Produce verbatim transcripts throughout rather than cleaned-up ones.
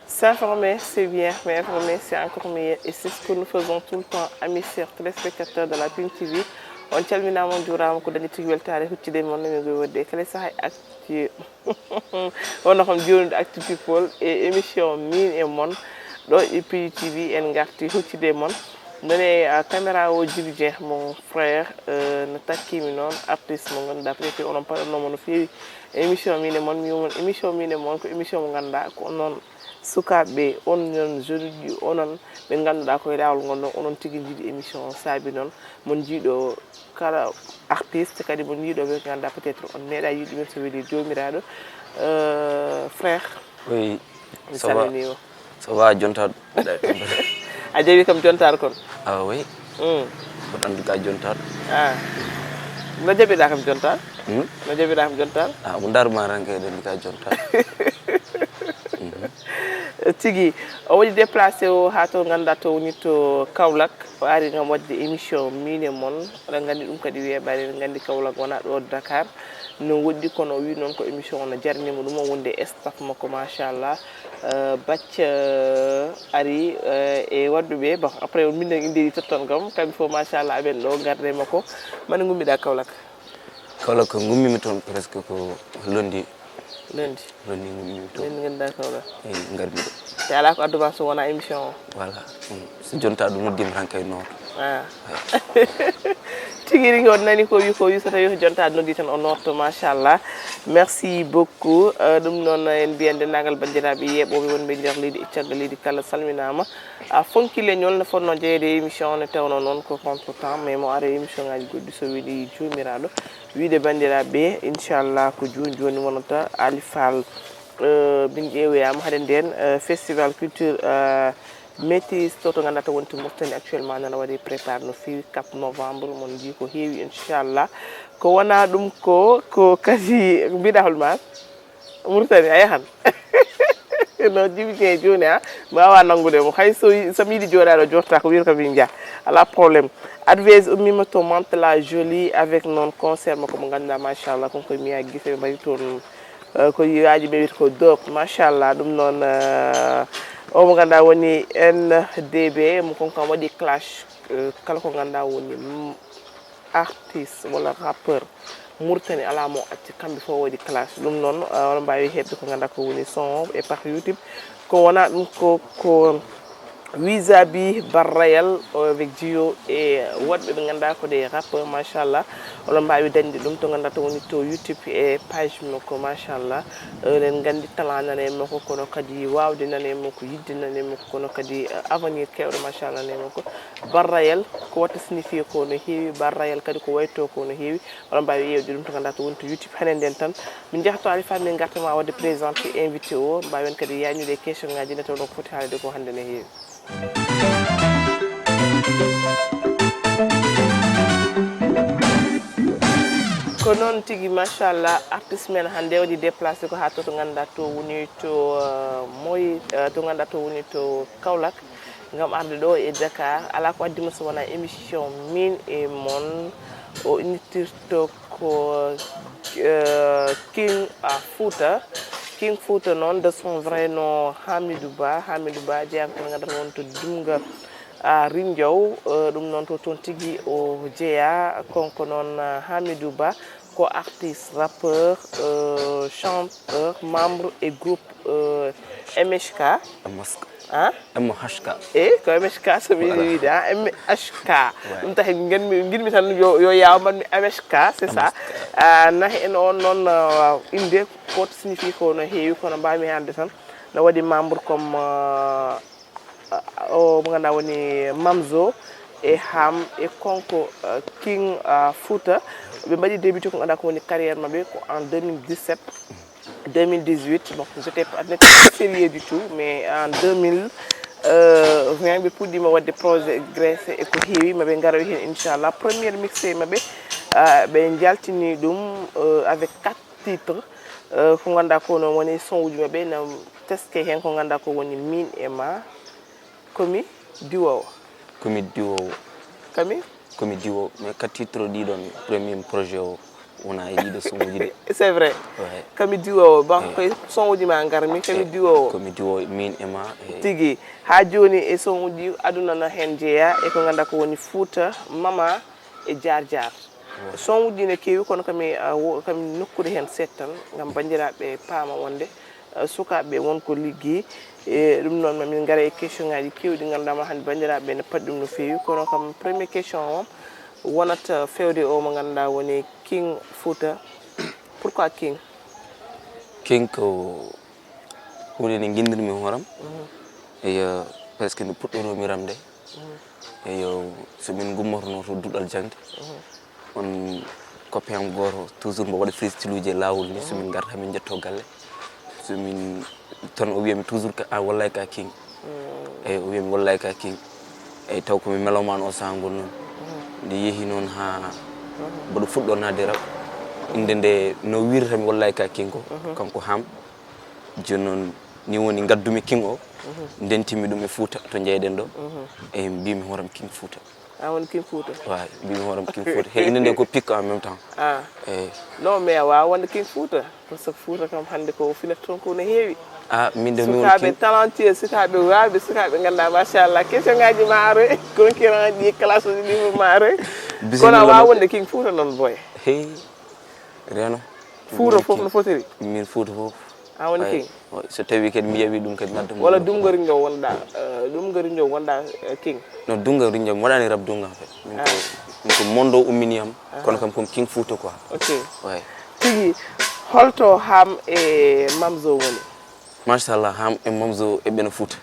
S'informer, c'est bien, mais informer, c'est encore meilleur. Et c'est ce que nous faisons tout le temps, amis chers téléspectateurs de la Pink T V. On calminaama, on njuuraama, ko dañi tigi weltaare huccude mon, no min ngoy wodde e kala sahaa e actu. Wonno kam jooni actu people e émission min e mon ɗo e P T V en ngarti huccude mon. Nane, ah, caméra o Djiby Dieng, mon frère, euh, no takkimi noon artiste mo ngannduɗaa peut-être onon paɗannomo no feewi. Émission min e mon, mi won émission min e mon ko émission mo ngannduɗaa ko noon sukaaɓe ɓe, on noon jeune uji onon ɓe ngannduɗaa koye laawol ngon ɗon, onon tigi njiɗi émission o saabi noon mon njiɗo kala artiste kadi mo njiɗo ɓe ngannduɗaa peut-être on meeɗa yiɗi ɗumen so weli joomiraaɗo. Euh, frère, Oui, mi ça va, salminiima. Ça va, jontaɗo. A jaɓi kam jontaɗo kon? Ah oui, Mm. Mboɗo anndi ka jontaɗo. Ah. No jaɓiɗa kam jontaɗo? Hmm? No jaɓiɗa kam jontaɗo? Ah, mo darma ranke ɗen ka jontaɗo. Tigi, o waɗi déplacé o haa to ngannduɗaa to woni to Kaolack. O ari ngam waɗde émission min e mon. Oɗon nganndi ɗum kadi weeɓaani, eɗen nganndi Kaolack wonaa ɗo Dakar. No woɗɗi kono o wi noon ko émission o no jarnimo ɗum, o wonde e staff makko machallah. Euh, Bacca, euh, ari, euh, e waɗɓe ɓe. Bon, après on minen inndeeji totton kam, kamɓe fof machallah aɓen ɗo ngarde makko. Mane ngummiɗa Kaolack? Kaolack ko ngummimi toon presque ko lundi. Lundi. Lundi ngummimi toon. Lundi ngannduɗaa Kaolack. Eyi, ngarmi ɗo. Te alaa ko adduma so wonaa émission o. Voilà. Mm. So jontaɗo noddima tan kay noon. Ah. Tigi rigi on nani ko wi ko wi so tawi ko jontaɗo noddi tan o nootto machallah. Merci beaucoup. Euh, ɗum noon en mbiyan denndaangal banndiraaɓe yeeɓooɓe wonɓe e nder leydi e caggal leydi kala salminaama. A fonki leñol no fotnoo jeyeede e émission o ne tawno noon ko contre temps mais mo ara émission ngaji goɗɗi so weli joomiraaɗo. Wiide banndiraaɓe inchallah ko jooni jooni wonata Ali Fall. Euh, min ƴeewoyaama hade ndeen, euh, festival culture, euh, métis to to ngannduɗaa to woni to Mauritanie actuellement nana waɗi prépare no feewi quatre novembre mon njii ko heewi inchallah. Ko wonaa ɗum ko ko kadi mbiɗa hol ma Mauritanie a yahan? No Djiby Dieng jooni a mi waawaa nanngude mo hay so so mi yiɗi jooɗaade o jooɗta ko wiyata kam min njaha. Alaa problème. Advise ummiima to Mantes la Jolie avec noon concert makko mo ngannduɗaa machallah kon koye miya gise ɓe mbaɗi toon. Eh, ko yiyaaji ɓe wiyata ko dop machallah ɗum noon. Eh, o mo ngannduɗaa woni N D B mo kon kam waɗi clash. Eh, kala ko ngannduɗaa woni artiste walla rappeur Mauritanie alaa mo acci kamɓe fof waɗi clash ɗum noon. Eh, oɗon mbaawi heɓde ko ngannduɗaa ko woni son e par YouTube ko wonaa ɗum ko ko Wizabi Barrayal avec Jio e woɗɓe ɓe ngannduɗaa ko des rappeurs machallah. Oɗon mbaawi dañde ɗum to ngannduɗaa to woni to YouTube e page makko machallah. Eɗen nganndi talent nana e makko kono kadi waawde nana e makko yiɗde nana e makko kono kadi avenir keewɗo machallah nana e makko. Barrayal ko watta signifié ko no heewi, Barrayal kadi ko wayto ko no heewi. Oɗon mbaawi ƴeewde ɗum to ngannduɗaa to woni to YouTube hannde nden tan. Min njaha to Alifa min ngarta ma waɗde présenté invité o mbaawen kadi yaañude e question ngaji nde tawno ko foti haalde ko hannde ne heewi. Ko noon tigi machallah artiste men hannde waɗi déplacé ko haa to to ngannduɗaa to woni to moy to ngannduɗaa to woni to Kaolack ngam arde ɗo e Dakar alaa ko addimo so wonaa émission min e mon o innirto ko King Fouta. King Fouta noon de son vrai nom Hamidou Ba. Hamidou Ba jeeyaama to ngannduɗaa woni to Dumga Rindiaw. Ɗum noon to toon tigi o jeeya. Kanko noon Hamidou Ba ko artiste, rappeur, chanteur, membre e groupe M H K. Ah? M H K. Eyi ko M H K so mi yiɗi wiide ah M H K. Ɗum tahi ngenmi nginmi tan yo yo yaw mbanmi M H K c'est ça. Nahi en on noon innde ko signifie ko no heewi kono mbawmi haalde tan no waɗi membre comme o mo ganduɗa woni Mamzo e Ham e Konko King Fouta. Ɓe mbaɗi débuté ko ganduɗa ko woni carrière mabɓe ko en deux mille dix-sept. deux mille dix-huit, bon, j'étais pas sérieux du tout, mais en deux mille vingt ɓe puɗɗima waɗde projet Grèce e ko heewi maɓe garoy hen inchallah. Première mixtape maɓɓe ɓe jaltini ɗum avec quatre titres ko ganduɗa ko no woni son uji maɓɓe na Teske heen ko ngannduɗaa ko woni miin e ma, komi diwoowo. Komi diwoowo. Kami? Komi diwoowo. Mais quatre titres ɗiɗon premier projet o wona e ɗiɗo somuji ɗi. C'est vrai. Ouais. Kami diwoowo. Bon, koye somuji ma ngarmi, kami diwoowo. Komi diwoowo, miin e ma. Eh, Tigi. Haa jooni e somuji aduna no heen jeeya e ko ngannduɗaa ko woni Fuuta, mama e jaar jaar. Somuji ne keewi kono kami, ah, wo-, kami nokkude heen seeɗa tan ngam banndiraaɓe paama wonde, ah, sukaaɓe won ko liggi. E ɗum noon ma min ngara e question ngaji keewɗi ngannduɗaa ma hannde banndiraaɓe ne paɗi ɗum no feewi. Kono kam premier question o wonata fewde o mo ngannduɗaa woni King Fuuta. Pourquoi King? King ko huunde nde nginndirmi hooram. Eyo, presque nde puɗɗotomi ramde. Eyo, so min ngummotono to duɗal jaŋde, on copain am gooto toujours mbo waɗa freestyle uji e laawol ni, so min ngarta min njetto galle, so min tan o wiyami toujours ka a wallay ka King. Eyi, o wiyami wallay ka King. Eyi, taw komi mélomane o saha ngol noon. Nde yeehi noon haa mboɗo fuɗɗo naatde rap, innde nde no wiirtami wallay ka King ko kanko Ham. Jooni noon ni woni ngaddumi King o, ndentinmi ɗum e Fuuta to jeyɗen ɗo. Eyi, mbimi hooram King Fuuta. A woni King Fuuta? Waaw, mbimi hooram King Fuuta. He, innde nde ko Pik en même temps. Ah. Eyi. Non, mais a waawaa wonde King Fuuta, par ce que Fuuta kam hannde ko finata toon ko no heewi. Ah, min de mi woni Sukaaɓe King. Talentueux, sukaaɓe waawɓe, sukaaɓe ngannduɗaa machallah, question ngaji ma aroy, concurrent ji, classe uji ɗi fof ma aroy. Kono a Bisimilla waawaa moƴƴo. Wonde King Fuuta noon boy. Hey, Reeno. Fuuta fof no fotiri? Min Fuuta fof. A woni Ay, King? Oy, so tawi kadi mi yewi ɗum kadi nadde mo. Walla Dumga Rinjo wonɗa, eh, Dumga Rinjo wonɗa, eh, King? No, Dumga Rinjo mi waɗani rap Dumga en fait. Min ko, min ko mondo ummini am, kono kam komi King Fuuta quoi. Ok. Ouais. Tigi, holto Ham e Mamzo woni? Machallah, Ham e Mamzo e ɓena Fuuta.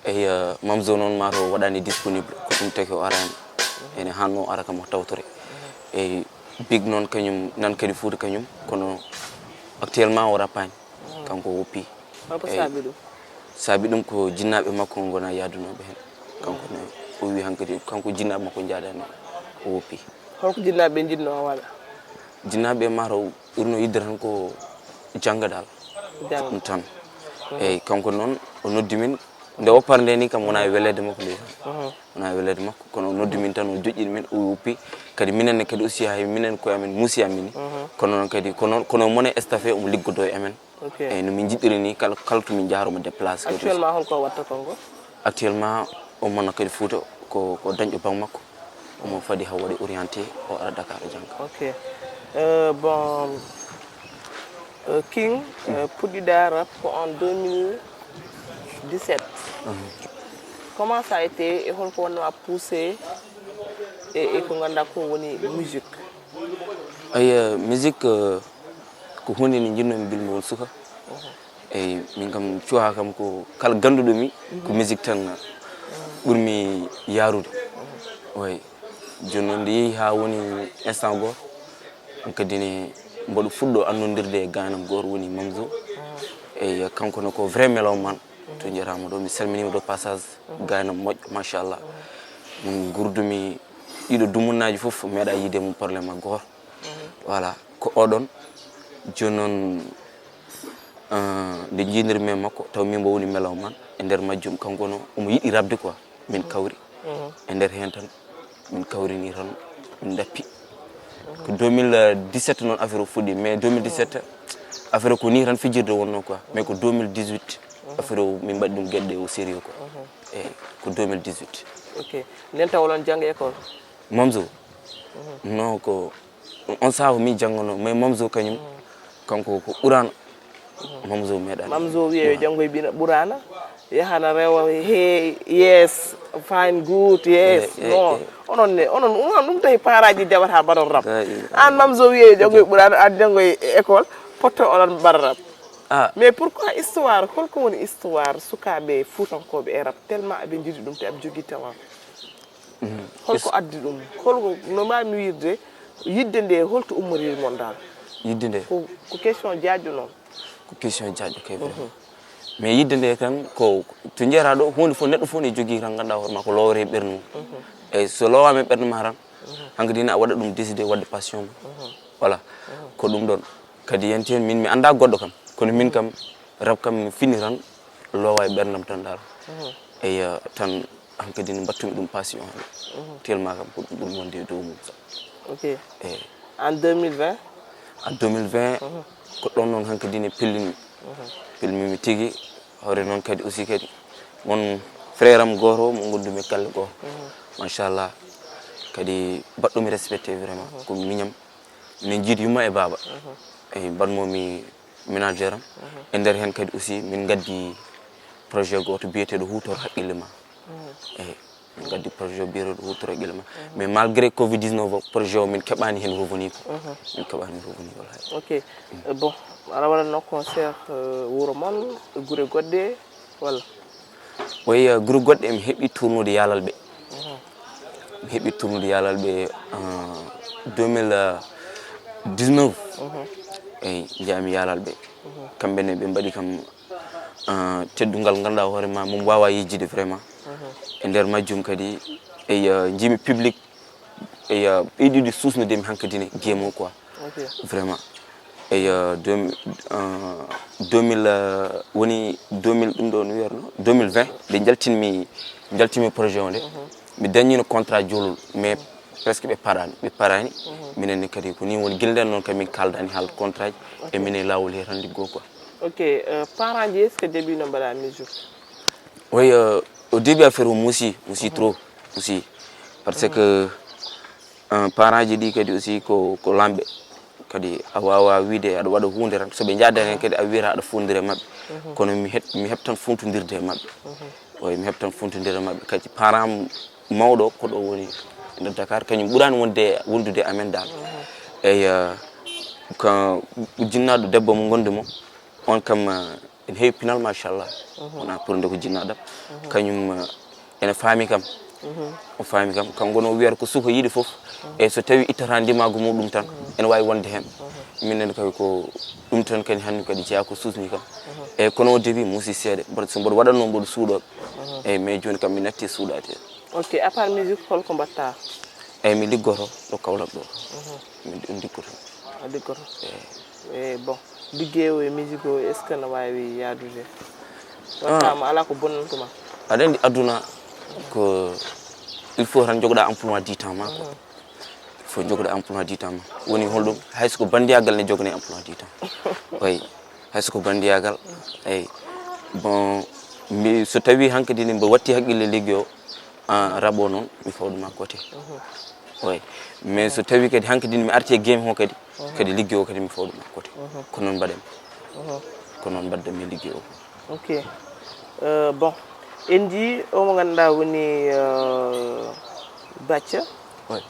Eyi, eh, Mamzo noon maa to waɗani disponible, ko ɗum tagi o arani. Ene hanno ara kam o tawtore. Eyi, Big noon kañum nan kadi Fuuta kañum, kono actuellement o rappani. Kanko o woppi. Holko Eyi. Saabi ɗum? Saabi ɗum ko jinnaaɓe makko ngona yaadunooɓe heen. Kanko ne o wi hankadi, kanko jinnaaɓe makko njaadani o woppi. Holko jinnaaɓe ɓe njiɗno o waɗa? Jinnaaɓe maa to ɓurno yidde tan ko jannga dal. Jannga. Ɗum tan. Eyi, kanko noon o noddi min. Nde woppare nde ni kam wona e weleede makko nde tan. Wona e weleede makko, kono o noddi min tan o joƴƴini min o woppi. Kadi minen ne kadi aussi hay minen koye amen muusi amen ni. Kono noon kadi, kono, kono mone staff e omo liggodo e amen. Ok. Eyi, no min njiɗɗiri ni kala, kala to min njaha omo déplacé kadi. Actuellement holko watta konko? Actuellement, o mona kadi Fuuta ko, ko dañɗo bac makko. Omo fadi haw waɗi orienté, o ara Dakar o jannga. Ok. Euh, bon, euh, King, euh, puɗɗiɗa rap ko en deux mille dix-sept. Comment ça a été et holko wonno a poussé e, e ko ngannduɗaa ko woni musique? Eyi, musique, euh, ko huunde nde njiɗnomi gila mi won suka. Eyi, min kam cuha kam ko kala ganduɗo mi ko musique tan ɓurmi yarude. Way. Jooni noon nde yehi haa woni instant goto, on kadi ne mboɗo fuɗɗo annondirde e gaynam goto woni Mamzo. Eyi, kanko ne ko vrai mélomane. To jarama ɗo, mi salminima ɗo passage. Gaynam moƴƴo, machallah. Min gurdumi ɗiɗo dumunnaaji fof, meeɗa yiide mum probléme goto. Voilà, ko oɗon. Jooni noon, eh, nde jiidirmi e makko, taw min mbo woni mélomane e nder majjum. Kanko no omo yiɗi rabde quoi. Min kawri e nder heen tan, min kawri ni tan, min dappi. Ko deux mille dix-sept noon affaire o fuɗɗi, mais deux mille dix-sept affaire o ko ni tan fijirde wonno quoi. Mais ko deux mille dix-huit affaire o min mbaɗi ɗum geɗe o sérieux quoi. Eyi, ko deux mille dix-huit. Ok. Nden taw oɗon jannga école? Mamzo? Non, ko on saaha min jannganoo, mais Mamzo kañum, kanko ko Qur'aana. Mamzo meeɗa. Mamzo wiye yo janngoy ɓina Qur'aana, yahana rewa, hey, yes, fine, good, yes, Eh, eh, non. Eh. Onon ne, onon, onon ɗum tawi paraaji jawata mbaɗon rap. Eh, eh. Aan Mamzo wiye yo janngoy Qur'aana, aan janngoy école, potto oɗon mbaɗa rap. Ah. Mais pourquoi histoire, holko woni histoire sukaaɓe fuutankooɓe e rap, tellement aɓe njiɗi ɗum te aɓe jogii talent? Holko addi ɗum? Holko no mbaawmi wiirde, yiɗde nde, holto ummoriri mon dal? Yiɗde nde? Ko, ko question jaajɗo noon. Ko question jaajɗo kay, vraiment. Mais yiɗde nde tan ko to jeeyataa ɗo, huunde fof, neɗɗo fof ne jogii tan, ngannduɗaa hoore ma ko lowre e ɓernde mum. Eyi, so lowaama e ɓernde ma tan, hankadi ne a waɗa ɗum décidé waɗde passion ma. Voilà. Ko ɗum ɗon. Kadi yanti heen min mi anndaa goɗɗo kam. Kono min kam, Rap kam mi fini tan, lowa e ɓerndam tan dal. Eyi, tan hankadi ne mbattumi ɗum passion hande. Tellement kam ko ɗum wonde e dow mum sa. Ok. Eyi. En deux mille vingt? En deux mille vingt, ko ɗon noon hankadi ne pellimi. Pellimi mi tigi, hoore noon kadi aussi kadi won frère am goto mo ngondumi e galle goto. Machallah. Kadi mbaɗɗomi respecté vraiment, ko miñam. Min jiidi yumma e baaba. Eyi, mbaɗmomi ménagère am. E nder heen kadi aussi min ngaddi projet goto biyeteeɗo huutor haqqille ma. Eyi, min ngaddi projet biyeteeɗo huutor haqqille ma. Mais malgré covid dix-neuf o, projet o min keɓani heen revenu ko. Min keɓani revenu wallahi. Ok. Euh, bon, aɗa waɗatno concert, euh, wuro mon, gure goɗɗe walla? Oyi, gure goɗɗe mi heɓi tournude yaalalɓe. Mi heɓi tournude yaalalɓe deux mille dix-neuf. Eyi, njami yaalalɓe. Kamɓe ne ɓe mbaɗi kam, ah, teddungal ganduɗa hoore ma mum wawa yejjide vraiment. E nder majjum kadi, eyi, jiimi public, eyi, ɓeydude suusnude mi hankadi ne game o quoi. Ok. Vraiment. Eyi, deux mille, euh, deux mille, euh, woni deux mille ɗum ɗo no wiyatno, deux mille vingt, nde jaltinmi, jaltinmi projet o nde. Mi dañino contrat jolol, mais presque ɓe parani, ɓe parani. Minen ni kadi ko ni woni gila nden noon kadi min kaldani haala contrat ji, e minen e lawol he tan liggo quoi. Ok, euh, parent ji, est-ce que début no mbaɗa musique? Oui, euh, au début affaire o muusi, muusi trop, muusi. Parce que, euh, parent ji ɗi kadi aussi ko, ko lamɓe. Kadi a wawa wiide aɗa waɗa hunde tan, so ɓe jaada hen kadi a wiyata aɗa fondira e maɓɓe. Kono mi het-, mi heɓtan fontodirde e maɓɓe. Oui, mi heɓtan fontodirde e maɓɓe. Kadi parent am mawɗo ko ɗo woni e nder Dakar, kañum ɓurani wonde, wondude e amen dal. Eyi, euh, ko jinnaɗo debbo mo gondi mo, on kam, euh, ene heewi pinal machallah. Wona pour nde ko jinnaɗam. Kañum, euh, ene faami kam. O faami kam. Kanko no wiyata ko suka yiɗi fof. E so tawi ittata ndimagu muɗum tan, ene wawi wonde hen. Minen kadi ko ɗum tan kadi hannde kadi jeeya ko suusni kam. E kono o début muusi seeɗa. Mboɗo, so mboɗo waɗatno mboɗo suuɗo. Eyi, mais joni kam mi natti suuɗade. Ok, à part musique, holko mbatta? Eyi, mi liggoto ɗo Kaolack ɗo. Min ɗum liggoto. A liggoto? Eyi. E bon, liggey o e musique o, est-ce que no wawi yaadude? Wattama ala ko bonnantuma? Aɗa andi aduna ko, il faut tan jogoɗa emploi du temps ma quoi. Il faut jogoɗa emploi du temps ma. Woni holɗum? Hayso ko bandiyagal ne jogani emploi du temps. Oui. Hayso ko bandiyagal. Eyi. Bon, mi, so tawi hankadi ni mbo watti haqqille ligge o, ah, rap o noon, mi fawɗuma côté. Oui. Mais so tawi kadi hankadi ni mi arti e game o kadi, kadi ligge o kadi mi fawɗuma côté. Ko noon mbaɗen. Ko noon mbaɗɗen mi ligge o. Ok. Euh, bon, en jii omo ganduɗa woni, euh, Bacca. Oui.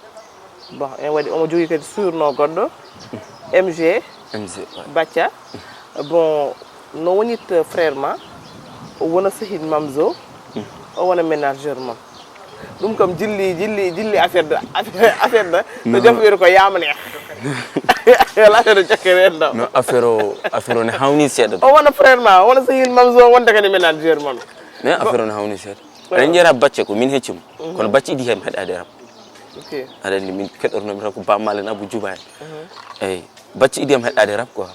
Bon, en waɗi omo jogui kadi surno goɗɗo, M G. M G, oui. Bacca. Bon, no wonit frère ma, o wona sehil Mamzo, o wona ménageur mon. Ɗum kam jilli, jilli, jilli affaire de, affaire, affaire de, no jafɓiri ko yama neex. Wala affaire de jokke rendo. No affaire o, affaire o ne hawni seeɗa. O wona frère ma, o wona sehil Mamzo, wonta kadi ménageur mon. Mais affaire o ne hawni seeɗa. Eɗen jeera Bacca ko min heccimo. Kono Bacca idi hem heɗade rap. Ok. Aɗa andi min keɗornomi tan ko Bamalen Abou Djouba en. Eyi, Bacca idi hem heɗade rap quoi.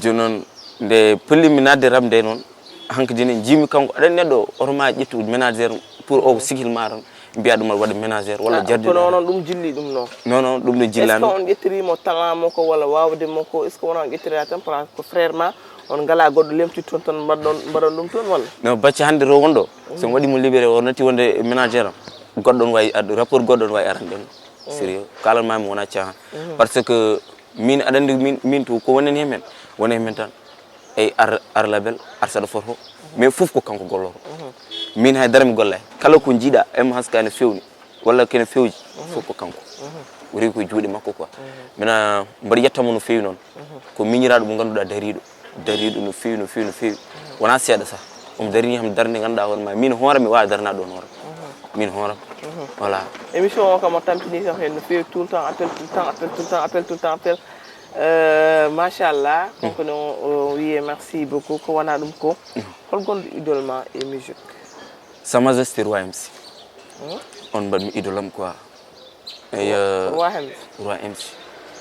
Joni noon nde pellimi nadde rap nde noon, hankadi ne jiimi kanko, aɗa andi neɗɗo oto ma ƴettu ménagère pour o ko sehil ma tan, mbiya ɗum aɗa waɗa ménagère walla jardiɗo. Kono onon ɗum jilli ɗum noon? Non, non, ɗum ɗo est-ce que jillani. On ƴettirimo talent mo ko walla wawde mo ko, est-ce que wona on ƴettira tan parce que ko frère ma, on ngala goɗɗo lemti toon tan mbaɗɗon, mbaɗon ɗum toon walla? Non, Bacca hannde to wonɗo, so mi waɗi mo libéré o natti wonde ménagère am, goɗɗo on wawi addu rapport, goɗɗo on wawi arande ɗum. Sérieux, kalan mami wona caahan. Parce que min aɗa andi min, min to ko wonani hen men, wona hen men tan. Eyi, ar, ar label, ar saɗa foto. Mais fof ko kanko golloto. Min hay dara mi gollay. Kala ko jiiɗa, M H K ne fewni, walla kene fewji, fof ko kanko. O rewi ko juuɗe makko quoi. Mina mboɗo yettamo no fewi noon. Ko miñiraaɗo mo ngannduɗaa dariiɗo. Dariiɗo no fewi, no fewi, no fewi. Wona seeɗa sah. Omo darini kam darnde ngannduɗaa hoore ma. Min hoore mi waawa darnaade ɗon hoore. Min hoore. Voilà. Émission o kam o tampini kam hen no fewi, tout le temps appel, tout le temps appel, tout le temps appel, tout le temps appel. Euh, machallah, kanko ne o, o wiye merci beaucoup, ko wona ɗum ko. Hol gonɗo idole ma e musique? Sa Majesté Roi M C. On mbaɗmi idole am quoi. Eyi, euh, Roi Hems. Roi M C.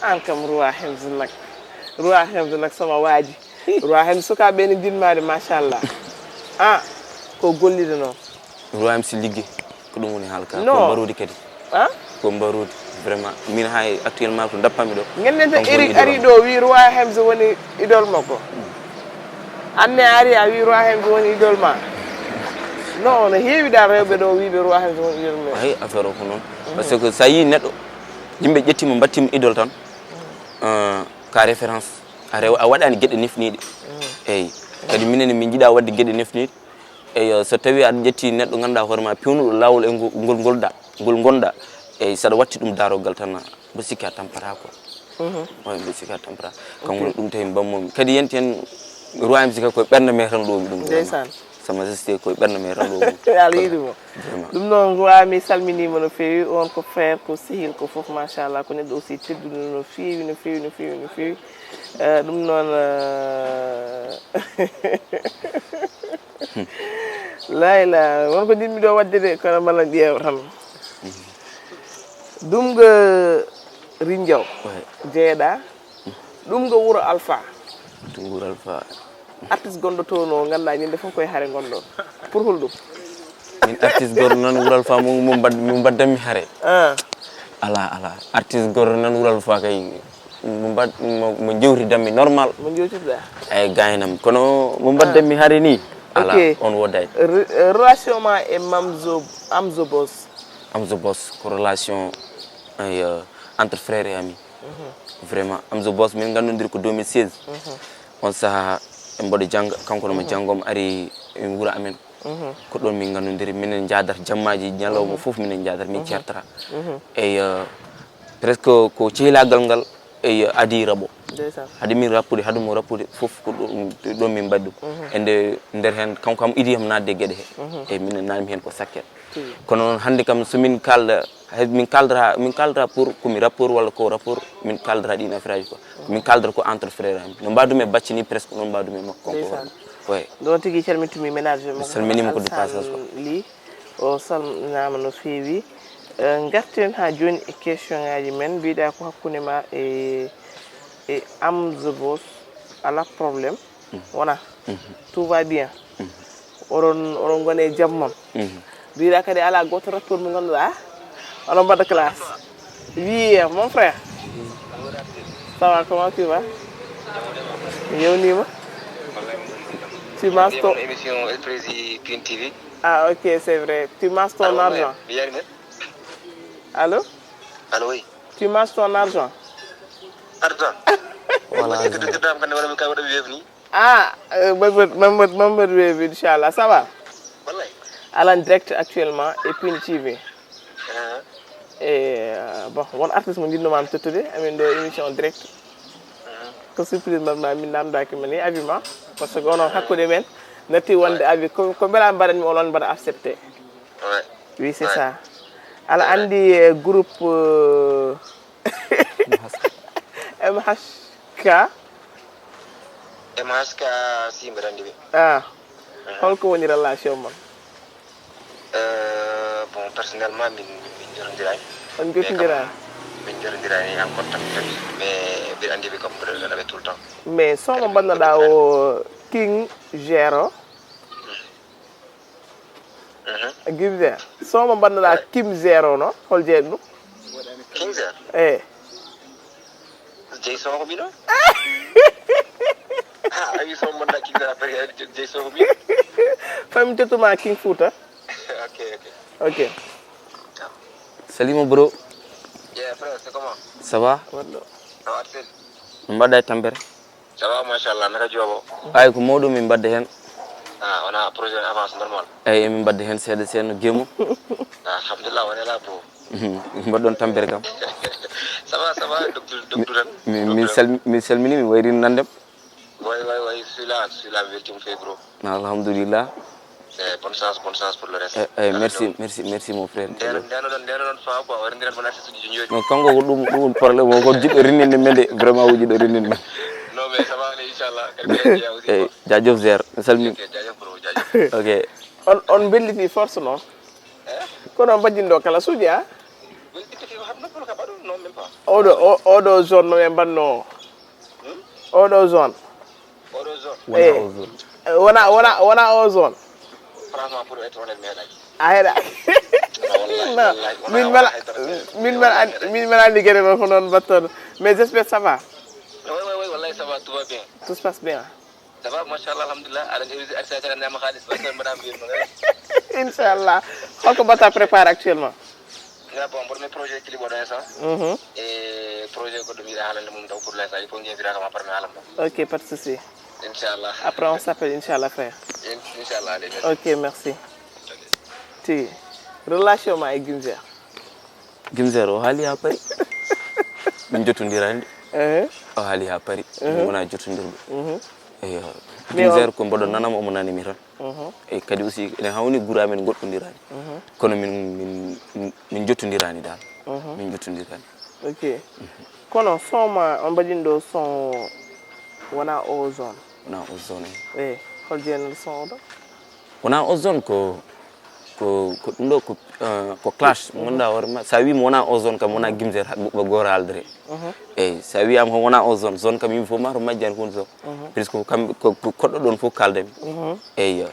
An kam Roi Hems nak. Roi Hems nak sama waaji. Roi Hamza, sukaaɓe ne njiɗmaade, machallah. Ah, ko golliɗo noon. Roi Hamza, ligge, ko ɗum woni haalka. Non. Ko mbaroodi kadi. Ah? Ko mbaroodi, vraiment. Min hay actuellement ko ndappami ɗo. Ngenden tan. Donc, Eric woni ari idole ɗo, wi Roi Hamza woni idole makko. Anne ari, a wi Roi Hamza woni idole ma. Non, no heewi dal rewɓe ɗo wiiɓe Roi Hamza woni idole mum. Ay, affaire o ko noon. Parce que so a yii neɗɗo, yimɓe ƴettiima, mbattiima idole tan, euh, ka référence. A rewa, a waɗaani geɗe nefniiɗe. Eyi. Kadi minen min njiɗa waɗde geɗe nefniiɗe. Eyi, so tawi aɗa ƴetti neɗɗo ngannduɗaa hoore ma, pewnuɗo laawol e ngol, ngol ngonɗa, ngol ngonɗa. Eyi, saɗa watti ɗum daaroggal tan, mbo sikki a tampata ko. Oy, mbo sikki a tampata. Kanko woni ɗum tawi mbammomi. Kadi yenti hen, Roi Hamza ko e ɓernde me tan ɗomi ɗum. Ndeysaan. Sa Majesté ko e ɓernde me tan ɗomi. Yo Allah yiɗu mo. Vraiment. Ɗum noon, Roi, mi salminiima no feewi. On ko frère, ko sehil, ko fof, machallah. Ko neɗɗo aussi tedduɗo no feewi, no feewi, no feewi, no feewi. Eh, ɗum noon, eh, la ilaha, won ko njiɗmi ɗo waɗde de, kono mala ƴeewa tan. Ɗum ko Rinjaw. Ouais. Jeeɗa. Ɗum ko wuro Alpha. Ɗum wuro Alpha. Artiste gonɗo toon o, ngannduɗaa ñande fof koye hare ngonɗo. Pour hol ɗum? Min artiste goto nan wural fa mo, mo mbad-, mo mbaddanmi hare. Ah. Ala, ala. Artiste goto nan wural fa kay, mo mbad-, mo, mo jewtidanmi normal. Mo jewtida? Ay, gaynam. Kono mo mbaddanmi hare ni, ala, ok, on woday. Re-, eh, relation ma e Mamzo, Amzo Boss? Amzo Boss ko relation, ay, euh, entre frère et ami. Mhm. Vraiment, Amzo Boss, min ngandodiri ko deux mille seize. Mhm. On saha, en mboɗo jannga, kanko no mo janngo, omo ari e wuro amen. Mhm. Ko ɗon min ngandodiri, minen njaadata jammaaji, ñalawma fof minen njaadata, min ceertata. Mhm. Eyi, euh, presque ko cehilagal ngal, eyi, adi rabo. Ndeysaan. Hade min rappude, hade mo rappude fof ko ɗo, ɗon min mbaɗi ɗum. Mhm. E nde, nder heen, kanko kam idi am naatde e geɗe he. Mhm. Eyi, minen naatmi heen ko sakket. Tigi. Kono noon hannde kam so min kaalda, hay min kaaldata, min kaaldata pour ko mi rappeur walla ko rappeur, min kaaldata ɗin affaire aji quoi. Min kaaldata ko entre frère am. No mbaɗumi e Bacci ni presque noon mbaɗumi e makko kanko. Ndeysaan. Hoore. Ouais. Ɗon tigi calmintumi ménage mo. Mi salminiima ko de passage quoi. Li. O salminaama no feewi. Eh, ngarten haa jooni e question ngaji men. Mbiɗa ko hakkunde ma e, e Amzo Boss. Ala problème. Mhm. Wona. Mhm. Tout va bien. Mhm. Oɗon, oɗon ngoni e jam mon. Mhm. Mbiɗa kadi ala goto rappeur mo ngannduɗaa oɗon mbaɗa classe. Oui, mon frère. Ça va, comment tu vas? Mi yewnima. Tu m'as ton- Émission El Prési King T V. Ah, ok, c'est vrai. Tu m'as ton argent. Mi yani men. Allô? Allô, oui. Tu m'as ton argent. Argent? Voilà, argent. Ko dogirɗam kadi, wala mi kay waɗa web ni. Ah, euh, Mamadou, Mamadou, Mamadou Wave, inchallah. Ça va? Wallay. Ala en direct actuellement e Pin T V. Ah. E, euh, bon, won artiste mo njiɗnoma mi tottude, amin ɗo émission direct. Ah. Ko surprise mbaɗma, min namdaki ma ni, abi ma. Parce que onon hakkude men, natti wonde abi, ko, ko mbela mbaɗanmi onon mbaɗa accepté. Ouais. Oui, c'est ça. Ala andi, euh, groupe, euh, M H K. M H K, si, mbeɗa anndi ɓe. Ah. Mhm. Holko woni relation mon? Euh, bon, personnellement, min, min, min njotondiraani. On njotondiraani? Mais kam, min njotondiraani en contact tati. Mais mbiɗa anndi ɓe comme mbiɗa nana ɓe tout le temps. Mais son mo mbannoɗaa o King Zero? Mhm. Gibda. Son mo mbannoɗaa Kim Zero no? Hol jeeɗi ɗum? King Zero? Eh. Jey son ko mino? Ah, a wi son mo mbannoɗaa King Zero, après, jey son ko mino? Fami tettuma King Fouta. Ok, ok. Ok. Salima bro. Yeah, frère, c'est comment? Ça va? Waɗɗo. Ça va, Arsène? No mbaɗɗa e tampere? Ça va, machallah, naka jooɓo? Ay, ko mawɗum min mbadde heen. Ah, wona projet on avance normal? Eyi, emin mbadde heen seeɗa seeɗa no gemo. Ah, alhamdulillah, wona la bo. Mhm. Mbaɗɗon tampere kam. Ça va, ça va, docteur, docteur tan. Mi, mi, mi Docteur. Sal-, mi salmini, mi wayri nandem. Way, way, way, je suis là, je suis là, mi weltima feewi, bro. Alhamdulillah. Eh, bonne chance, bonne chance pour le reste. Eh, eh, merci, merci, merci, mon frère. Ndeno, ndeno ɗon, ndeno ɗon fa quoi, o rendirat mon artiste uji jooni. Non, kanko ko ɗum, ɗum woni problème o, ko jiɗɗo renninde men de, vraiment o jiɗɗo renninde men. Non, mais ça va aller, inchallah. Kadi mi heeƴi aussi, eh, quoi. Jaajëf, Zer. Mi salmini. Ok, jaajëf, bro, jaajëf. Ok. On, on mbelliti force, non? Eh? Kono mbajjinɗo kala suuƴi, a? Weltitta fi ko haɗno, kono ka baɗo, non, même pas. Oɗo, o, oɗo zone no ɓe mbanno o. Hmm? Oɗo zone. Oɗo Wona o zone. Wona, wona, wona o zone. Franchement, pour être honnête, mi heɗaki. A heɗaki? Non, min mbaɗa, min mbaɗa, min mbaɗa andi gueɗe ma ko noon mbattoɗo. Mais j'espère ça va. Oui, oui, oui, wallahi, ça va, tout va bien. Tout se passe bien. Ça va, machallah, alhamdulillah. Aɗa andi, aɗa sa caga nema xaalis, machallah, mbaɗa mbir ma. Inchallah. Holko mbatta préparé actuellement? Nga bon, mboɗo mi projet clip oɗo instant. Mhm. E projet goɗɗo mi yiɗa haalande mum taw pour l'instant, il faut ngen firaka ma parmi haalam ɗo. Ok, pas de souci. Inchallah. Après, on s'appelle, inchallah, frère. In- Inchallah, allez, merci. Ok, merci. Ti relation ma e Gimzer? Gimzer o haali ha paari. Min jottondirani. Eh. O haali ha paari. Min wona jottondirɓe. Mhm. Eyo. Mais Gimzer o- ko mboɗo nanamo, omo nanami tan. Mhm. E kadi aussi ene hawni gura men goɗɗondirani. Mhm. Kono min, min, min, min jottondirani dal. Mhm. Min jottondirani. Ok. Kono son ma on mbaɗin ɗo son wona o zone. Wona o zone. Eh, hol jeenal son oɗo? Wona o zone ko, ko, ko ɗum ɗo ko, eh, ko clash. Mhm. Mo ganduɗa hoore ma, sa wima wona o zone kam, wona Gimzer, ha ɓiɗɗo goto haaldere. Mhm. Eyyi, sa wiyama ko wona o zone, zone kam yimɓe fof ma to majjani ko woni zone. Mhm. Parce que ko kamɓe, ko, ko koɗɗo ɗon fof kaldemi. Mhm. Eyyo.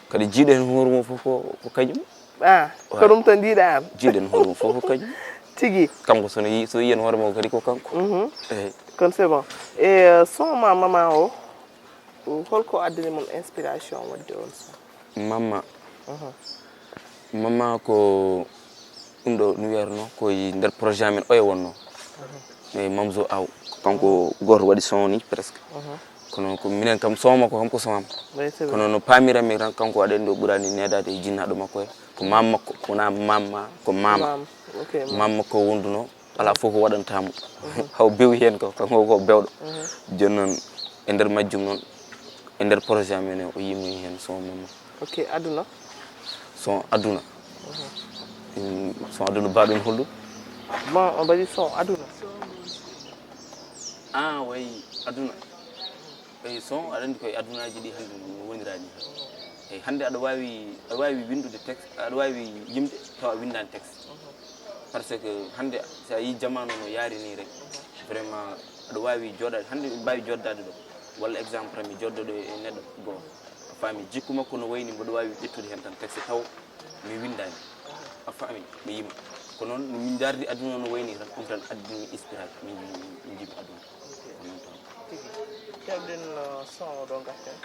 Kadi jiiɗo hen hoore mum fof ko, ko kañum. Ah, ko ɗum tan jiiɗa an? Jiiɗo hen hoore mum fof ko kañum. Tigi. Kanko so no yi-, so yiyan hoore mum kadi ko kanko. Mhm. Eyyi. Kon c'est bon. E, euh, son ma mama o, holko addani mon inspiration wadde on son? Mamma. Mhm. Mamma ko ɗum ɗo no wiyatno ko e nder projet amen oya wonno. Mhm. E Mamzo Aw, ko kanko goto waɗi son ni presque. Mhm. Kono ko minen kam son makko kam ko son am. Oui, c'est vrai. Kono no paamiranmi tan kanko aɗa andi o ɓurani needaade e jinnaɗo makko he. Ko mam makko, wona mamma, ko mama. Mam, ok, mam. Mam makko wonduno. Alaa fof ko waɗantamo. Mhm. Haw bewi heen ko, kanko ko bewɗo. Mhm. Jooni noon, e nder majjum noon, e nder projet amen o, o yimi heen son mamma. Ok, aduna? Son aduna. Mhm. Mm, son aduna mbaɗon holɗum? Bon, o mbaɗi son aduna. Ah, way aduna. Eyi, son, aɗa anndi koye adunaji ɗi hannde no wonirani. Eyi, hannde aɗa waawi, aɗa waawi winndude texte, aɗa waawi yimde tawa a winndaani texte. Parce que hannde so a yii jamaanu no yaari ni rek, vraiment aɗa waawi jooɗaade, hannde mbawi jooɗdaade ɗo. Walla exemple tan mi jooɗdo ɗo e neɗɗo goo. A faami, jikku makko no wayni mboɗo waawi ƴettude heen tan texte taw mi winndaani. A faami, mi yima. Ko noon min ndardi aduna no wayni tan, ɗum tan addini inspiration, min, min, min jiimi aduna. Ko noon tan. Tigi. Keɓɗen, uh, son o ɗo ngarten.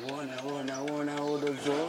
Wona, wona, wona oɗo jour.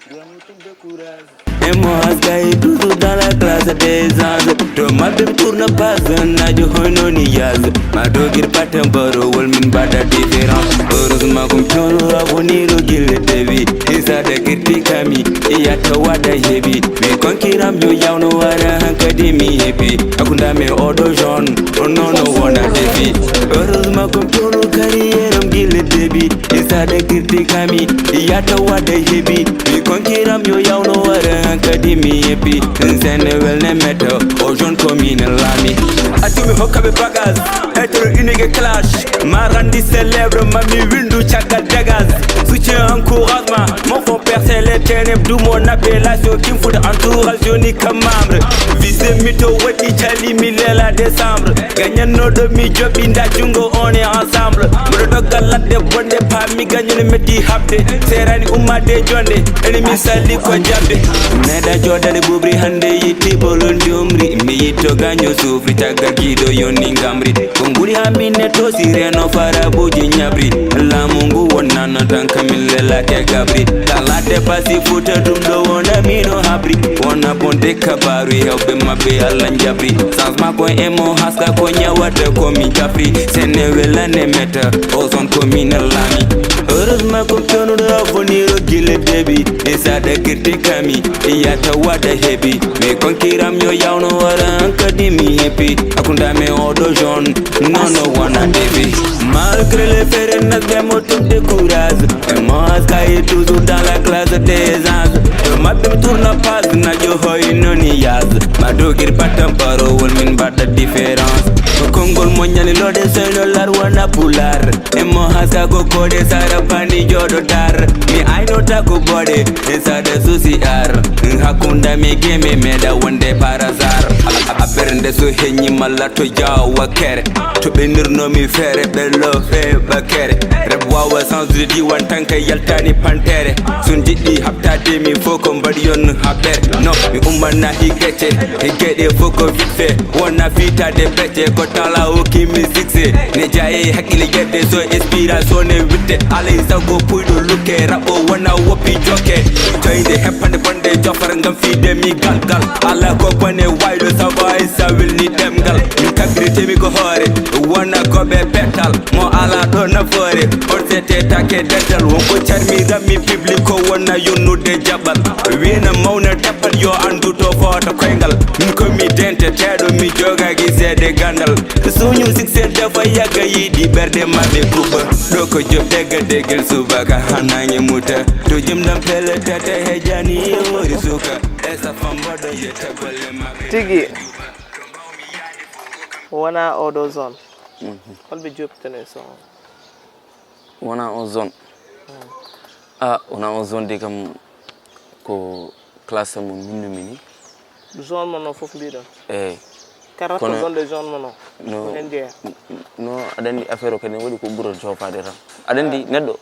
Vraiment, tu me décourages. Et moi, ce gars est toujours dans la classe des anges. To maɓɓe mi tourne page, najo hoyno ni yaz. Ma dogir pattern barowol min mbaɗa différence. Heureusement ko mi tono avenir o gille dewi. Isa de kirti kami, iya to waɗa heɓi. Mi konkiram yo yawno wara hankadi mi heɓi. Hakkunde am e oɗo jaune, o nono wona defi. Heureusement ko mi tono carrière am gille debi. Isa de kirti kami, iya to waɗa heɓi. Mi konkiram yo yawno wara hankadi mi heɓi. Sene welne meta, o jaune commune lami. Accu mi hokka ɓe bagage, être unique et clash. Ma rendu célèbre, ma mi windu caggal dégage. Soutien, encouragement, mon frère percé les ténèbres, d'où mon appellation. King Fouta entourage, Johnny comme membre. Visé mi to waɗi cali mi lela décembre. Gagnannoɗo mi joɓi nda jungo on est ensemble. Mboɗo doggal ladde bonde pa mi gagnano metti habde. Serani ummade jonde, ennemi sali ko jabde. Meɗa joɗade bubri hande yitti bolon jomri. Mi yitto gaño sufri tagga giɗo yoni ngamri. Ko nguri ha minne tosi reno farabuji ñabri. Laamu ngu wonnano tan kamin lelake gabri. Kala depasi futa ɗum ɗo wona mino habri. Wona bonde kabaru e hewɓe maɓɓe Allah jabri. Changement ko emo haska ko ñawata ko mi jafri. Sene welane meta o zone commune lami. Heureusement ko penuɗo avenir o gile debi. E sada kirti kami iyata waɗa heɓi. Mi konkiram yo yawno wara hankadi mi heɓi. Hakkunde am e oɗo jaune. Non, non, wona defi. Malgré les ferres, nasɓe mo tum décourage. Et moi, sky est toujours dans la classe des anges. To maɓɓe mi tourne page, najo hoy noni yaz. Ma dogir pattern barowol min mbaɗa différence. Ko Ngol mo ñali lode soyno lar wona pular. E mo haska ko kode sara pani jodo dar. Mi ayno ta ko bode e sada susi ar. Hakunda mi gemi meda wonde par hasard. A bernde so heñi malla to jawa kere. To be nirno mi fere be lo fe bakere. Rep wawa sans de diwan tanka yaltani pantere. Sun jiddi habtade mi foko mbadi yon haber. No mi umana higete. Higede foko vite fait. Wona fitade bete ko tala o kimi succès. Ne jaye hakkile yedde so inspiration ne witte. Alay sago puydo lukke rabo wona wopi joke. Joyde hepande bande jofar ngam fide mi gal gal. Ala ko bone waydo sawa e sawil ni demgal. Mi tagrite mi ko hore. Wona ko be petal. Mo ala do na fore. Orsete take dental. Won ko charmi rammi public ko wona yonnude jabal. Wina mawna dabbal yo andu to fota koyngal. Min ko mi dente teɗo mi jogaki seede gandal. Suñu succès dafa yàgg yiɗi ɓerde maɓɓe kuɓa. Ɗo ko job degga deggel subaka hanange muta. To jimɗam pele tata hejani e wori suka. Esa famboɗo yetta golle maɓɓe. Tigi. Wona oɗo zone. Holɓe joptane son? Wona on zone. A wona on zone de kam ko classe mo minnumi ni. Zone mo no fof mbiɗon? Eyyi. Kala ko zone de zone mo no? No. Ko hen jeeya? No, aɗa anndi affaire o kadi ne waɗi ko ɓura jofade tan. Aɗa anndi neɗɗo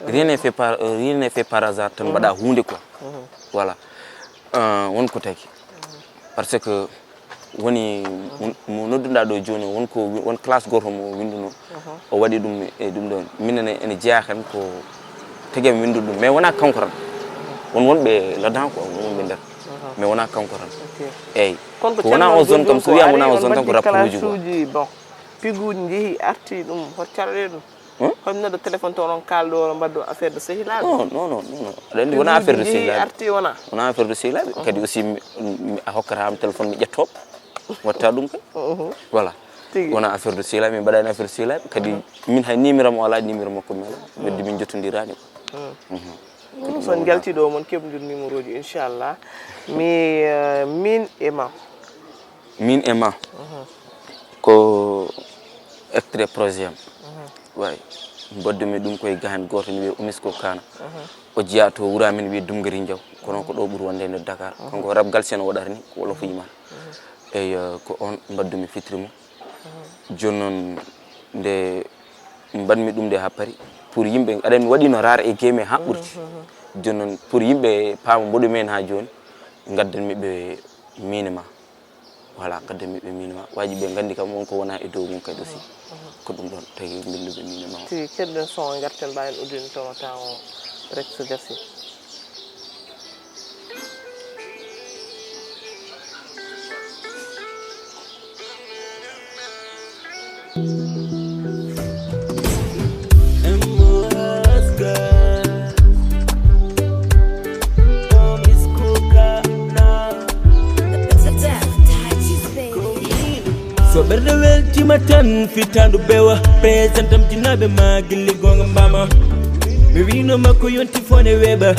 rien n'est fait par rien n'est fait par hasard tan mbaɗa hunde quoi. Voilà. Won ko tagi. Parce que woni mo nodduɗa ɗo joni won ko won classe goto mo winduno. O waɗi ɗum e ɗum ɗon minen ene jeeya kan ko tagi mi windude ɗum mais wona kanko tan. Won wonɓe ladan quoi won wonɓe nder. Mais wona kanko tan. Eyyi. Ko wona o zone kam so wiyama wona o zone tan ko rapport uji quoi. Bon, piguji jeehi arti ɗum hot calɗe ɗum? Hol neɗɗo téléphone to onon kalɗo oɗo mbaɗɗo affaire de sehilaaɓe? Non non non non non. Aɗa anndi wona affaire de sehilaaɓe. Arti wona? Wona affaire de sehilaaɓe kadi aussi a hokkata am téléphone mi ƴetto watta ɗum kay. Voilà. Wona affaire de sehilaaɓe min mbaɗani affaire de sehilaaɓe kadi min hay numéro mo ala numéro makko mi ala. Weddi min jottodirani. Ɗum son jalti ɗo mon keɓdir numéro ji inchallah. Mi min e ma. Min e ma ko extrait projet am. Way mboddumi ɗum koye gahen goto ne wiye umisko kana. O jeeya to wura min wiye dumgari jaw kono ko ɗo ɓuri wonde e nder dakar kanko rap galsen o waɗata ni ko wolof yiman. Eyyi ko on mbaddumi fitri mo. Joni noon nde mbaɗmi ɗum nde ha paari pour yimɓe aɗa mi waɗino rare e game ha ɓurti. Joni noon pour yimɓe paama mboɗo men ha joni gaddanmi ɓe minima. Voilà gaddanmi ɓe minima waji ɓe gandi kam wonko wona e dow mum kadi aussi. Ko ɗum ɗon tagi mbinduɓe minima o. Si keɗɗen son o garten mbawen udin tono taw o rek so gasi. So ɓerɗe weltima tan fitandu bewa presentam jinaɓe ma gilli gonga mbama. Mi wino makko yonti fone weɓa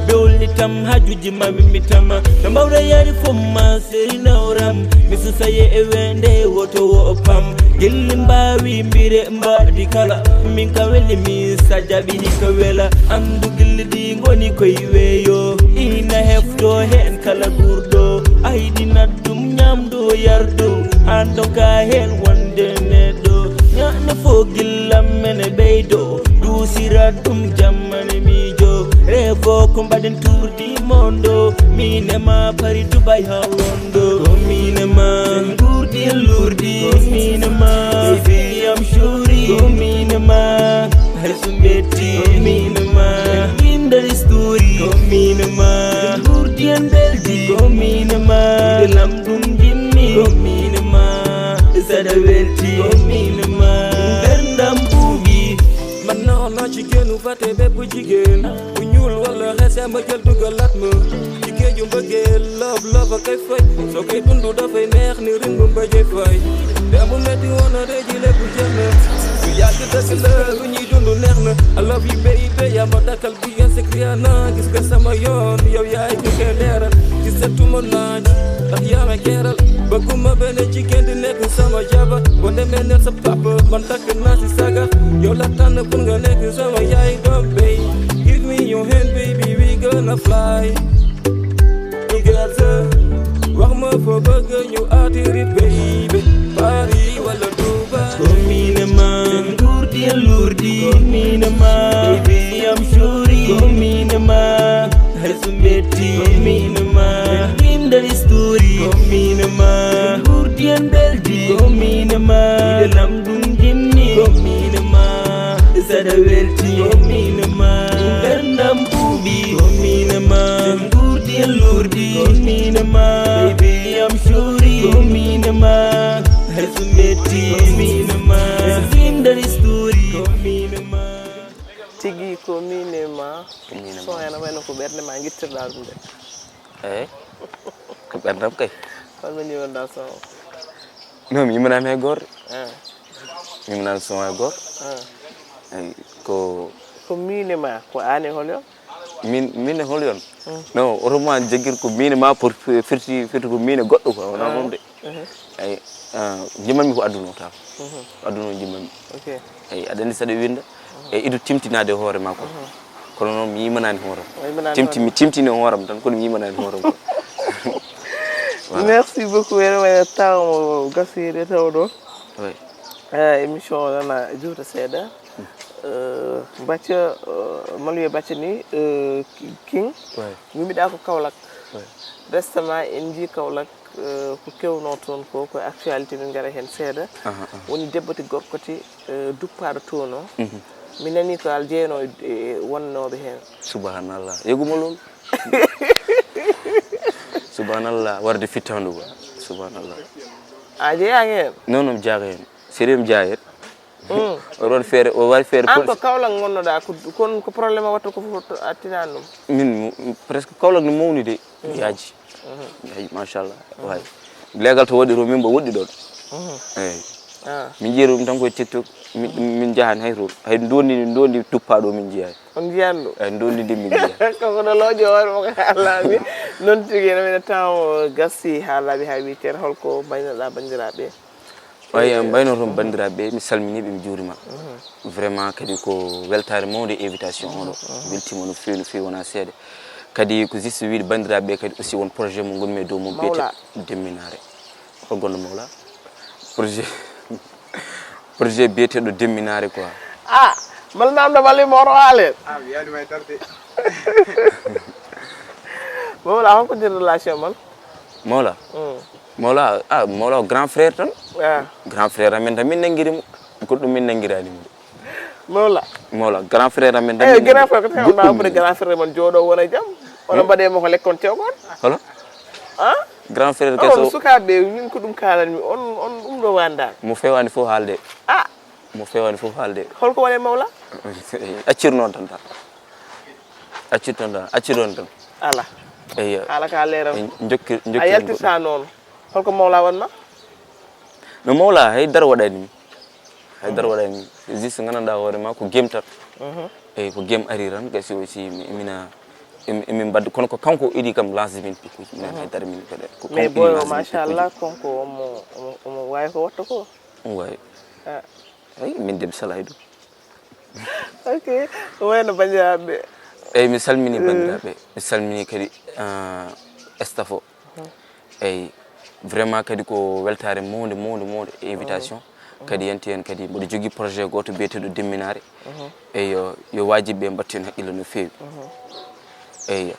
ɓe hollitam hajuji ma wimmitama no mbawɗa yaade fof ma serinawram. Mi susaye e wende woto wo pam gilli mbawi mbire mbaɗi kala min ka weli mi sa jaɓini ka wela andu gilli ɗi goni koye weeyo ina hefto hen kala gurɗo ayɗinat ɗum ñamdu yardu an ɗo ka hen wonde neɗɗo ñaɗna fo gillam mene ɓeydo duusirat ɗum jammane miijo revo ko mbaɗen tourdi mondo min e ma pari dubay ha wondo ko min e ma gurdi e lurdi ko min e ma fiyam shuri ko min e ma hayso mbetti ko min e ma min dari sturi ko min e ma gurdi en beldi ko min e ma lamɗum jimmi ko min e ma saɗa welti ko min e ma berndam ɓuuɓi. Man na ono ci genu fate bépp jigéen bu ñuul wala xese ma jël dugalat ma ci géeju mbëggeel love love a koy fay soo koy dund dafay neex ni rim bu mbëjee fay te mu metti woon na tey ji lépp jeex na lu yàgg dëgg la lu ñuy dund neex na I love you baby yaa ma dakkal bi nga sek riana gis nga sama yoon yow yaay ki koy leeral ci setuma naaj ndax yaa ma Keral, bëgguma benn jigéen di nekk sama jabar. Boo demee neel sa papa, man takk naa si sagar. Yow la tànn pour nga nekk sama yaay doom, baby. Give me your hand, baby, we gonna fly together. Wax ma foo bëgg ñu atterrir, baby. Paris wala Dubai. Gominema, ngurdi lurdi. Gominema, baby, I'm sure. Gominema, Hesumbeti, Gominema, Rindali Story, Gominema, Gurdian Beldi, Gominema, Lamdum Jimni, Gominema, Sada Welti, Gominema, Gandam Bubi, Gominema, Gurdian Lurdi, Gominema, Baby, I'm sure. Gominema, Hesumbeti, Gominema, Rindali Story, Gominema. Tigi ko min e ma. Min e ma. Son ena wayno ko ɓernde ma gittirɗa ɗum de. Eyi. Ko ɓerdam kay. Holno ñiwonɗa son o? Non, mi yimanani hay goto. Ah. Mi yimanani son hay goto. Ah. Eyi, ko ko min e ma, ko an e hol yon? Min, min e hol yon? Mm. Non, autrement, jeggir ko min e ma pour firti, firti ko min e goɗɗo quoi, wona ɗum de. Mhm. Eyi, ah, jimmanmi ko aduna o tan. Mhm. Ko aduna o jimmanmi. Ok. Eyi, aɗa anndi saɗa winda, e ido timtinade hoore ma quoi. Mhm. Kono noon mi yimanani hoore am. A yimanani Timti-, hoore mi timtini hoore am tan, kono mi yimanani hoore am quoi. Voilà. Merci beaucoup. Ene wayno taw mo gasiri taw ɗo. Oui. Eh, émission o nana juuta seeɗa. Eh, Bathia, eh, Maluye Bathia ni, eh, King. Oui. Yummiɗa ko Kaolack. Oui. Récemment, en njii Kaolack, eh, ko kewno toon ko, ko actualité, min ngara heen seeɗa. Aha, aha. Woni debbo ti gorko ti, eh, duppaaɗo toon o. Mhm. Mi nani ko al jeyno e, e wonnooɓe heen. Subhanallah. Yeguma lool. Subhanallah. Warde fittandu ba. Subhanallah. A jeyaaki heen? Non, non, mi jeyaaki heen. Sérieux mi jeyaa heen. Mm. O waɗi feere, o waɗi feere An pol- ko Kaolack ngonnoɗa, ko, kon ko problème o watta ko fof to attinani ɗum. Min, mo-, presque Kaolack no mawni de. Mhm. Yaaji. Mhm. Yaaji, machallah. Mhm. Waay. Leegal to waɗi ro min mbo woɗɗi ɗon. Mhm. Eyi. Ah. Min jeeri ɗum tan koye TikTok. Min, min njahani hay toon. Hay ndondi, ndondi tuppa ɗo min njiyaani. On njiyaani ɗum? Eyi, ndondi ndi min njiyaani. Kanko no looƴo hoore makko haalaaɓe. Noon tigi, ene wayno temps o gasi haalaaɓe haa wiitere, holko mbaynoɗa banndiraaɓe? Eyi, mbayno toon banndiraaɓe, mi salminiiɓe, mi juurima. Mhm. Vraiment kadi ko weltaare mawnde invitation oɗo. Mhm. Weltiima no feewi, no feewi, wonaa seeɗa. Kadi ko juste wiide banndiraaɓe kadi aussi won projet mo ngonmi e dow mum Mawla. Biyeteeɗo Demminaare. Hol gonɗo Mawla? Projet, projet biyeteeɗo Demminaare quoi. Ah, mala namdo bali moro ale. Ah, mi yaadi may tarde. Mawla, holko nder relation mon? Mawla? Mm. Mawla, ah, Mawla ko grand frère tan. Ah. Grand frère amen tan min nanngiri mo. Goɗɗum min nanngiraani mo. Mawla. Mawla, grand frère amen tan. Eh, min grand frère, ko tawi on goɗɗum mbaawɓe min grand frère mon jooɗo wona e jam. Onon mbaɗe mo ko lekkon cewgon? Holo? Ah? Grand frère onon keso. Sukaaɓe, min ko ɗum kaalanmi. On, on ɗum ɗo wanda. Mo fewaani fof haalde. Ah. Mo fewaani fof haalde. Holko woni e Mawla? Accir noon tan tan. Accir tan tan. Accir on tan. Ala. Eyi. Haala ka leeral. En jokki, jokki a yaltirta noon. Holko Mawla wanma? No Mawla, hay dara waɗani mi. Hay dara waɗani mi. Juste nganndanɗaa hoore ma ko gem tan. Mhm. Eyi, ko gem ari tan, gasi aussi mi, mina, em-, emin mbaddi, kono ko kanko idi kam lance min pikkuji. Minen hay dara min mbaɗa. Ko mais kanko idi boyo, lance min machallah, pikkuji. Kanko omo, omo, omo waawi ko watta ko. Omo waawi. Ah. Eyi, min de mi salay ɗum. Ok, wayno banndiraaɓe. Eyi, mi salmini banndiraaɓe. Mi salmini kadi, ah, staff o. Mhm. Eyi, vraiment kadi ko weltaare mawnde, mawnde, mawnde e invitation. Mhm. Kadi yanti heen kadi mboɗo jogii projet gooto biyeteeɗo Demminaare. Mhm. Eyi, yo, yo waajibɓe mbattu heen haqqille no feewi. Mhm. Eyi.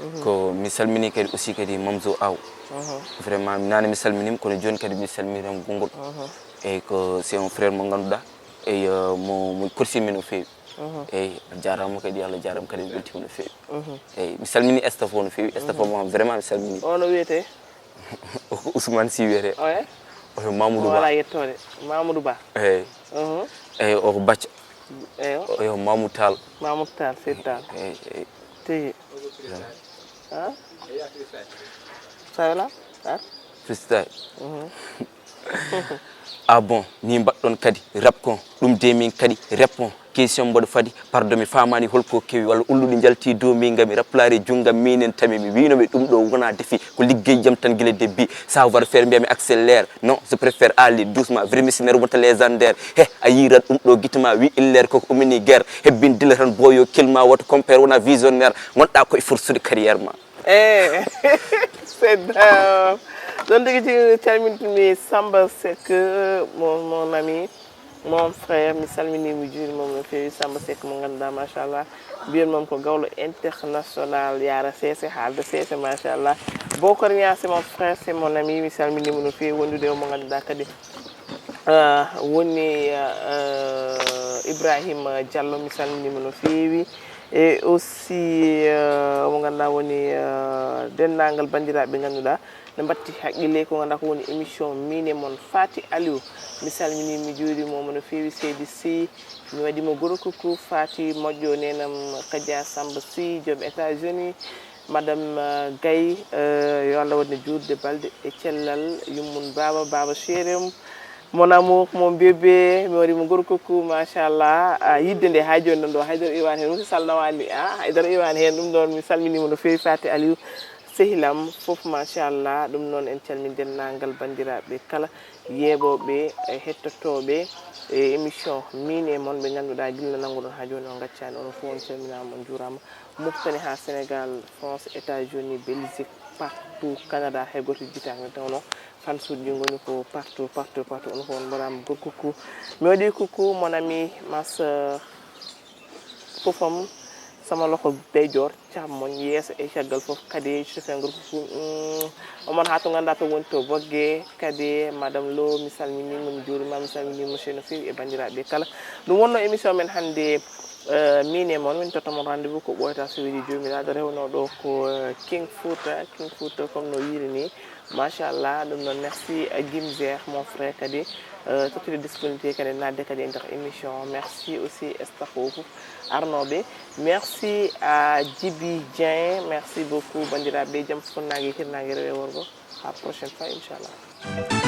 Mhm. Ko mi salmini kadi aussi kadi Mamzo Aw. Mhm. Vraiment, mi nana mi salminima, kono jooni kadi mi salmini tan konngol. Mhm. Eyi, ko c'est un frère mo ngannduɗaa. Eyi, mo, mo korsi min no feewi. Mhm. Eyi, a jaaraama kadi, Allah jaaraama kadi, mi weltiima no feewi. Mhm. Eyi, mi salmini staff o no feewi, staff o mo vraiment mi salmini. O no wiyetee? O ko Ousmane Sy wiyetee. Oya? Oyo Mamoudou Ba. Wala yettoode. Mamoudou Ba. Eyi. Mhm. Eyi, o ko Bathia. Eyo. Oyo Mamoudou Tall. Mamoudou Tall, Seydi Tall. Eyi, eyi. Tigi. Eyi. Ah? Sawla? Ah? Freestyle. Mhm. Ah bon, ni mbaɗɗon kadi rap kon, ɗum de min kadi rap on. Question mboɗo fadi, pardon, mi faamaani holko kewi, walla ulluɗi njalti dow mi, ngami raplaare junngam minen tami, mi wiino ɓe ɗum ɗo wona defi, ko liggey jam tan gila debbi. Savoir faire mbiyami accélère, non, je préfère aller doucement, vrai missionnaire wonta légendaire. He, a yiirat ɗum ɗo gite ma wi illeer koko ummini guerre, hebbin dila tan boyo kilma woto compère wona visionnaire, gonɗa koye forsude carrière ma. Eh, c'est euh, ɗon tigi tigi calmintimi Samba Seck, mon, mon ami, mon frère, mi salmini mi juurima mo no feewi. Samba Seck mo ngannduɗaa machallah, mbiyen mom ko gawlo international, yaara seese haalda seese machallah. Bokor Niang, c'est mon frère, c'est mon ami, mi salminima no feewi. Wondude o mo ngannduɗaa kadi, ah, woni, ah, Ibrahima Diallo, mi salminima no feewi. E aussi, ah, mo ngannduɗaa woni, ah, denndaangal banndiraaɓe ɓe ngannduɗaa ne mbatti haqqille ko ngannduɗaa ko woni émission Miin e Mon. Fati Aliou, mi salminii, mi juuriima mo no feewi. Seydi Sy, mi waɗi mo gros coucou. Fati moƴƴo, neenam Kadia Samba Sy, joom États-Unis. Madame, euh, Gaye, euh, yo Allah waɗ ne juutde balɗe e cellal. Yummum baaba, baaba chéri am, mon amour, mon bébé, mi waɗi mo gros coucou, machallah. Ah, yidde nde haa jooni ɗon ɗo, haydara iwaani heen, Moussa Sall nawaani, ah, haydara iwaani heen. Ɗum ɗon mi salminiima no feewi. Fati Aliou, sehilam fof, machallah. Ɗum noon en calmini denndaangal banndiraaɓe kala yeeɓooɓe e hettotooɓe e émission Miin e Mon ɓe ngannduɗaa gila nannguɗon haa jooni on ngaccaani. Onon fof on calminaama, on njuuraama. Mauritanie haa Sénégal, France, États-Unis, Belgique, partout, Canada, hay gooto yejjitaani. Nde tawnoo fansuuji ɗi ngoni ko partout, partout, partout. Onon fof on mbaɗaama gros coucou. Mi waɗi coucou mon ami, ma sœur, fof am, sama loxo ndeyjoor, càmmoñ, yeeso e caggal fof. Kadi, je te fais un gros coucou. Mm, Omar haa to ngannduɗaa to woni to Bogge. Kadi, Madame Lo, mi salminiima, mi juuriima, mi salminii monsieur no feewi e banndiraaɓe kala. Ɗum wonno émission men hannde, euh, Miin e Mon, min totta mon rendez-vous ko ɓooyata so weli joomiraaɗo. Rewno ɗo ko, euh, King Fouta, King Fouta comme no wiiri ni. Machallah, ɗum noon merci, euh, Gimzer, mon frère kadi, euh, tottude disponibilité kadi naatde kadi e nder émission. Merci aussi staff o fof arnooɓe. Merci à Djibi Dieng, merci beaucoup banndiraaɓe, jam funnaange, hirnaange, rewo e worgo. À prochaine fois, inchallah.